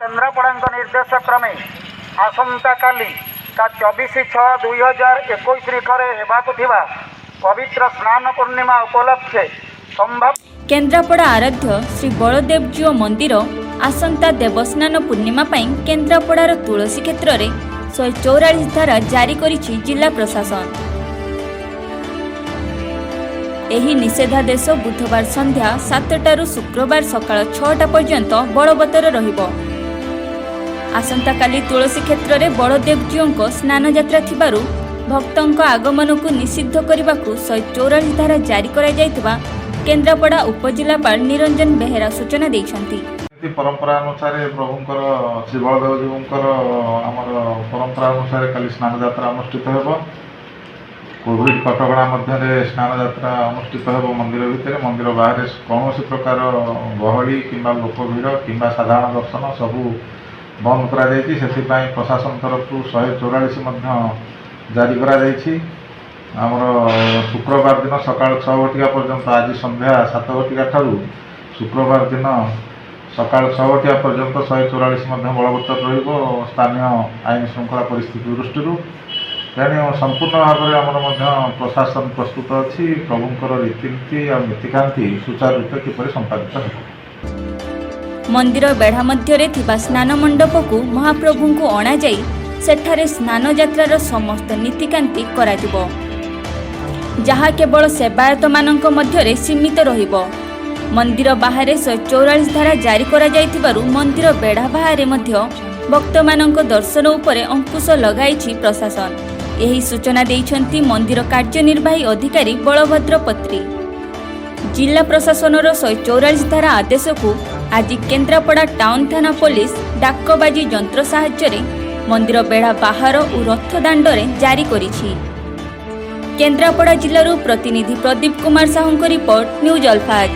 କେନ୍ଦ୍ରାପଡ଼ାଙ୍କ ନିର୍ଦ୍ଦେଶ କ୍ରମେ ଆସନ୍ତାକାଲି 24/6/2021 ତାରିଖରେ ହେବାକୁ ଥିବା ପବିତ୍ର ସ୍ନାନ ପୂର୍ଣ୍ଣିମା ଉପଲକ୍ଷେ ସମ୍ଭାବ୍ୟ କେନ୍ଦ୍ରାପଡ଼ା ଆରାଧ୍ୟ ଶ୍ରୀ ବଳଦେବଜୀଉ ମନ୍ଦିର ଆସନ୍ତା ଦେବସ୍ନାନ ପୂର୍ଣ୍ଣିମା ପାଇଁ କେନ୍ଦ୍ରାପଡ଼ାର ତୁଳସୀ କ୍ଷେତ୍ରରେ 144 ଧାରା ଜାରି କରିଛି ଜିଲ୍ଲା ପ୍ରଶାସନ। ଏହି ନିଷେଧାଦେଶ ବୁଧବାର ସନ୍ଧ୍ୟା 7ଟାରୁ ଶୁକ୍ରବାର ସକାଳ 6ଟା ପର୍ଯ୍ୟନ୍ତ ବଳବତ୍ତର ରହିବ। ଆସନ୍ତାକାଲି ତୁଳସୀ କ୍ଷେତ୍ରରେ ବଳଦେବଜୀଉଙ୍କ ସ୍ନାନଯାତ୍ରା ଥିବାରୁ ଭକ୍ତଙ୍କ ଆଗମନକୁ ନିଷିଦ୍ଧ କରିବାକୁ 144 ଧାରା ଜାରି କରାଯାଇଥିବା କେନ୍ଦ୍ରାପଡ଼ା ଉପଜିଲ୍ଲାପାଳ ନିରଞ୍ଜନ ବେହେରା ସୂଚନା ଦେଇଛନ୍ତି। ନୀତି ପରମ୍ପରା ଅନୁସାରେ ପ୍ରଭୁଙ୍କର, ଶ୍ରୀ ବଳଦେବଜୀଉଙ୍କର ଆମର ପରମ୍ପରା ଅନୁସାରେ କାଲି ସ୍ନାନ ଯାତ୍ରା ଅନୁଷ୍ଠିତ ହେବ। କୋଭିଡ଼ କଟକଣା ମଧ୍ୟରେ ସ୍ନାନ ଯାତ୍ରା ଅନୁଷ୍ଠିତ ହେବ ମନ୍ଦିର ଭିତରେ। ମନ୍ଦିର ବାହାରେ କୌଣସି ପ୍ରକାର ଗହଳି କିମ୍ବା ଲୋକ ଭିଡ଼ କିମ୍ବା ସାଧାରଣ ଦର୍ଶନ ସବୁ ବନ୍ଦ କରାଯାଇଛି। ସେଥିପାଇଁ ପ୍ରଶାସନ ତରଫରୁ 144 ମଧ୍ୟ ଜାରି କରାଯାଇଛି। ଆମର ଶୁକ୍ରବାର ଦିନ ସକାଳ 6 ଘଟିକା ପର୍ଯ୍ୟନ୍ତ, ଆଜି ସନ୍ଧ୍ୟା 7 ଘଟିକା ଠାରୁ ଶୁକ୍ରବାର ଦିନ ସକାଳ 6 ଘଟିକା ପର୍ଯ୍ୟନ୍ତ 144 ମଧ୍ୟ ବଳବତ୍ତର ରହିବ ସ୍ଥାନୀୟ ଆଇନ ଶୃଙ୍ଖଳା ପରିସ୍ଥିତି ଦୃଷ୍ଟିରୁ। ତେଣୁ ସମ୍ପୂର୍ଣ୍ଣ ଭାବରେ ଆମର ମଧ୍ୟ ପ୍ରଶାସନ ପ୍ରସ୍ତୁତ ଅଛି, ପ୍ରଭୁଙ୍କର ରୀତିନୀତି ଆଉ ନୀତିକାନ୍ତି ସୁଚାରୁ ରୂପେ କିପରି ସମ୍ପାଦିତ ହେବ। ମନ୍ଦିର ବେଢ଼ା ମଧ୍ୟରେ ଥିବା ସ୍ନାନ ମଣ୍ଡପକୁ ମହାପ୍ରଭୁଙ୍କୁ ଅଣାଯାଇ ସେଠାରେ ସ୍ନାନଯାତ୍ରାର ସମସ୍ତ ନୀତିକାନ୍ତି କରାଯିବ, ଯାହା କେବଳ ସେବାୟତମାନଙ୍କ ମଧ୍ୟରେ ସୀମିତ ରହିବ। ମନ୍ଦିର ବାହାରେ 144 ଧାରା ଜାରି କରାଯାଇଥିବାରୁ ମନ୍ଦିର ବେଢ଼ା ବାହାରେ ମଧ୍ୟ ଭକ୍ତମାନଙ୍କ ଦର୍ଶନ ଉପରେ ଅଙ୍କୁଶ ଲଗାଇଛି ପ୍ରଶାସନ। ଏହି ସୂଚନା ଦେଇଛନ୍ତି ମନ୍ଦିର କାର୍ଯ୍ୟନିର୍ବାହୀ ଅଧିକାରୀ ବଳଭଦ୍ର ପତ୍ରୀ। ଜିଲ୍ଲା ପ୍ରଶାସନର 144 ଧାରା ଆଦେଶକୁ ଆଜି କେନ୍ଦ୍ରାପଡ଼ା ଟାଉନ ଥାନା ପୋଲିସ ଡାକବାଜି ଯନ୍ତ୍ର ସାହାଯ୍ୟରେ ମନ୍ଦିର ବେଢ଼ା ବାହାର ଓ ରଥ ଦାଣ୍ଡରେ ଜାରି କରିଛି। କେନ୍ଦ୍ରାପଡ଼ା ଜିଲ୍ଲାରୁ ପ୍ରତିନିଧି ପ୍ରଦୀପ କୁମାର ସାହୁଙ୍କ ରିପୋର୍ଟ, ନ୍ୟୁଜ୍ ଅଲଫାଜ।